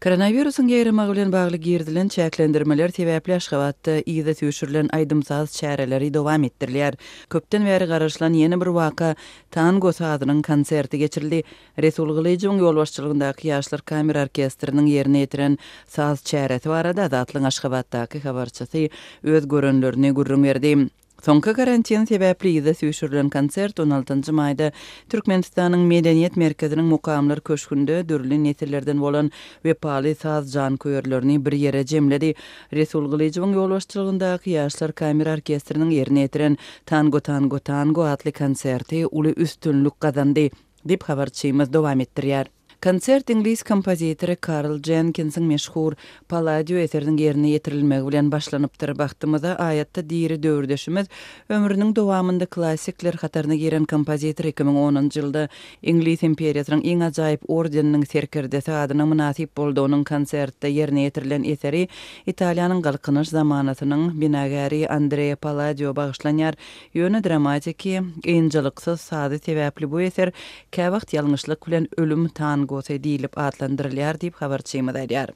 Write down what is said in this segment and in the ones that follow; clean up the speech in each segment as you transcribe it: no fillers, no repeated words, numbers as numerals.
Koronawirusyň ýaýramagy bilen bagly girizilen çäklendirmeler sebäpli Aşgabatda yza süýşürilen aýdym-saz çäreleri dowam etdirilýär. Köpden bäri garaşylan ýene bir waka, tango sazynyň konserti geçirildi. Resul Gylyjowyň ýolbaşçylygyndaky Ýaşlar kamera orkestriniň ýerine ýetiren saz çäresi barada Azatlygyň Aşgabatdaky habarçysy öz görenlerini gürrüň berdi. Soňky karantin sebäpli yza süýşürilen konsert on altynjy maýda Türkmenistanyň Medeniýet merkeziniň Mukamlar köşgünde dürli nesillerden bolan wepaly saz janköýerlerini bir ýere jemledi. Resul Gylyjowyň ýolbaşçylygyndaky Ýaşlar kamera orkestriniň ýerine ýetiren Tango tango tango atly konserti uly üstünlik gazandy, diýip habarçymyz dowam etdirýär. Konsert iňlis kompozitory Karl Jenkinsiň meşhur Palladio eseriniň ýerine ýetirilmegi bilen başlanypdyr. Bagtymyza, aýatda diri döwürdeşimiz, ömrüniň dowamynda klassikler hataryna giren kompozitor 2010-njy ýylda Iňlis imperiýasynyň iň ajaýyp ordeniniň serkerdesi adyna mynasyp boldy. Onuň konsertde ýerine ýetirilen eseri Italiýanyň Galkynyş zamanasynyň binagäri Andrea Palladio bagyşlanýar. Ýöne dramatiki, ynjalyksyz sazy sebäpli bu eser käwagt ýalňyşlyk bilen Ölüm tangosy diýlip atlandyrylýar diýip, habarçymyz aýdýar.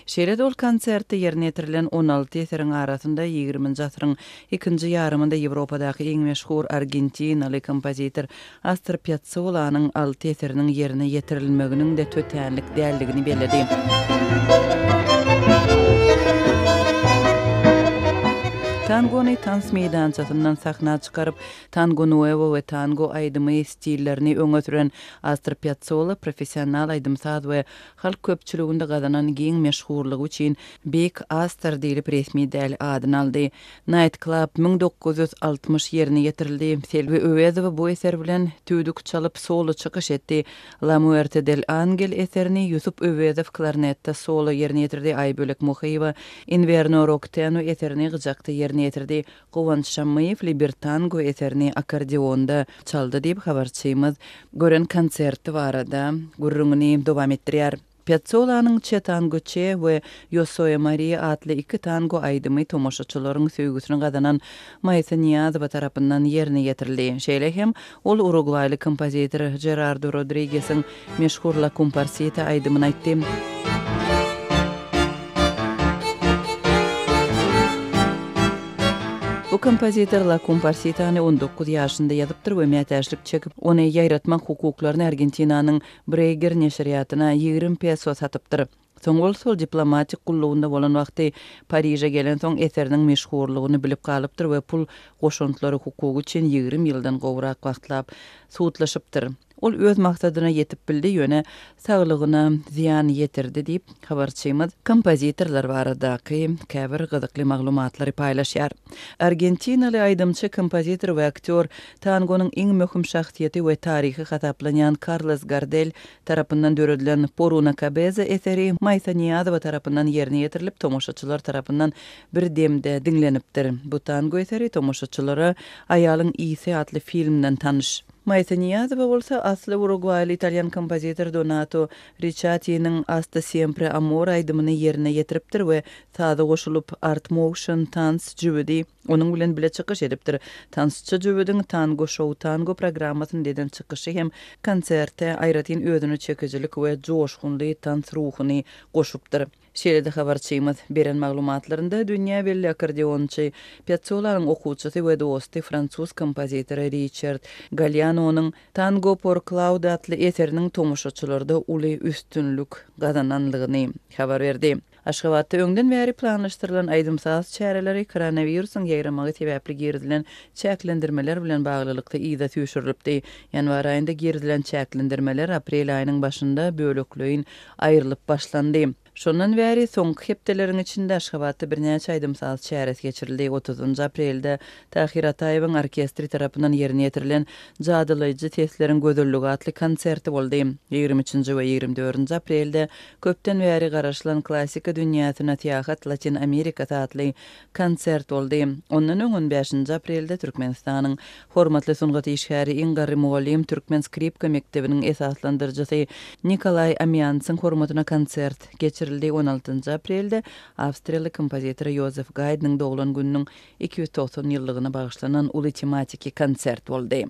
Şeýle-de ol konsertde ýerine ýetirilen 16 eseriň arasynda ýigriminji asyryň ikinji ýarymynda Ýewropadaky iň meşhur argentinaly kompozitor Astor Pýatsolanyň alty eseriniň ýerine ýetirilmeginiň-de tötänlik däldigini belledi. Tangony tans meýdançasyndan sahna çykaryp, tango nuevo we tango aýdymy stillerini öňe süren Astor Pýatsola professional aýdym-saz we halk köpçüliginde gazanan giň meşhurlygy üçin Beýik Astor diýlip resmi däl adyny aldy. Night Club 1960 ýerine ýetirildi. Selbi Öwezowa bu eser bilen tüýdük çalyp solo çykyş etdi. La Muerte del Angel eserini Ýusup Öwezow klarnetde solo ýerine ýetirdi, Aýbölek Muhyýewa Inverno Rokteno eserini gyjakda ýerine ýetirdi. Guwanç Şammyýew Libertango eserini akkordeonda çaldy diýip, habarçymyz gören konserti barada gürrüňini dowam etdirýär. Piazzolanyň Che Tango Che we Yo Soy Maria atly iki tango aýdymy tomaşaçylaryň söýgüsini gazanan Maýsa Nyýazowa tarapyndan ýerine ýetirildi. Şeýle hem, ol urugwaýly kompozitor Žerardo Rodrigesiň meşhur La Cumparsita aýdymyny aýtdy. Bu kompozitor La Cumparsitany 19 ýaşynda ýazypdyr we mätäçlik çekip, ony ýaýratmak hukuklaryny Argentinanyň Breýger neşirýatyna 20 peso satypdyr. Soň bolsa ol diplomatik gullugynda bolan wagty Pariže gelensoň eseriniň meşhurlygyny bilip galypdyr we pul goşantlary hukugy üçin 20 ýyldan gowrak wagtlap sudlaşypdyr. Ol öz maksadyna ýetip bildi, ýöne saglygyna zyýan ýetirdi diýip, habarçymyz kompozitorlar baradaky käbir gyzykly maglumatlary paýlaşýar. Argentinaly aýdymçy, kompozitor we aktýor Tangonyň iň möhüm şahsyýeti we taryhy hasaplanýan Karlos Gardel tarapyndan döredilen Por una cabeza eseri Maýsa Nyýazowa tarapyndan ýerine ýetirilip, tomaşaçylar tarapyndan bir demde diňlenipdir. Bu tango eseri tomaşaçylara Aýalyň ysy atly filmden tanyş. Maýsa Nyýazowa bolsa asly urugwaýly italýan kompozitor Donato Riçatiniň Hasta siempre amor aýdymyny ýerine ýetiripdir we saza goşulyp Art Motion tans jübüdi Onuň bilen bile çykyş edipdir. Tansçy jübüdiň Tango Show Tango programmasynda eden çykyşy hem konserte aýratyn özüne çekijilik we joşgunly tans ruhuny goşupdyr. Şeýle-de habarçymyz beren maglumatlarynda dünýä belli akkordeonçy, Piazzolanyň okuwçysy we dosty fransuz kompozitory Riçard Gallianonyň Tango por Claude atly eseriniň tomaşaçylarda uly üstünlik gazananlygyny habar berdi. Aşgabatda öňden bäri planlaşdyrylan aýdym-saz çäreleri koronawirusyň ýaýramagy sebäpli girizilen çäklendirmeler bilen baglylykda yza süýşürilipdi. Ýanwar aýynda girizilen çäklendirmeler aprel aýynyň başynda bölekleýin aýrylyp başlandy. Şondan bäri soňky hepdeleriň içinde Aşgabatda birnäçe aýdym-saz çäresi geçirildi. Otuzynjy aprelde Tahyr Ataýewiň orkestri tarapyndan ýerine ýetirilen Jadylaýjy sesleriň gözelligi atly konserti boldy. Ýigrimi üçünji we ýigrimi dördünji aprelde Köpden bäri garaşylan Klassika dünýäsine syýahat Latyn Amerikasy atly konsert boldy. Ondan öň on bäşinji aprelde Türkmenistanyň Hormatly sungat işgäri, iň garry mugallym, türkmen skripka mekdebiniň esaslandyryjysy Nikolaý Amiansyň hormatyna konsert geçirildi. On altynjy aprelde awstriýaly kompozitor Ýozef Gaýdnyň doglan gününiň 290 ýyllygyna bagyşlanan uly tematiki konsert boldy.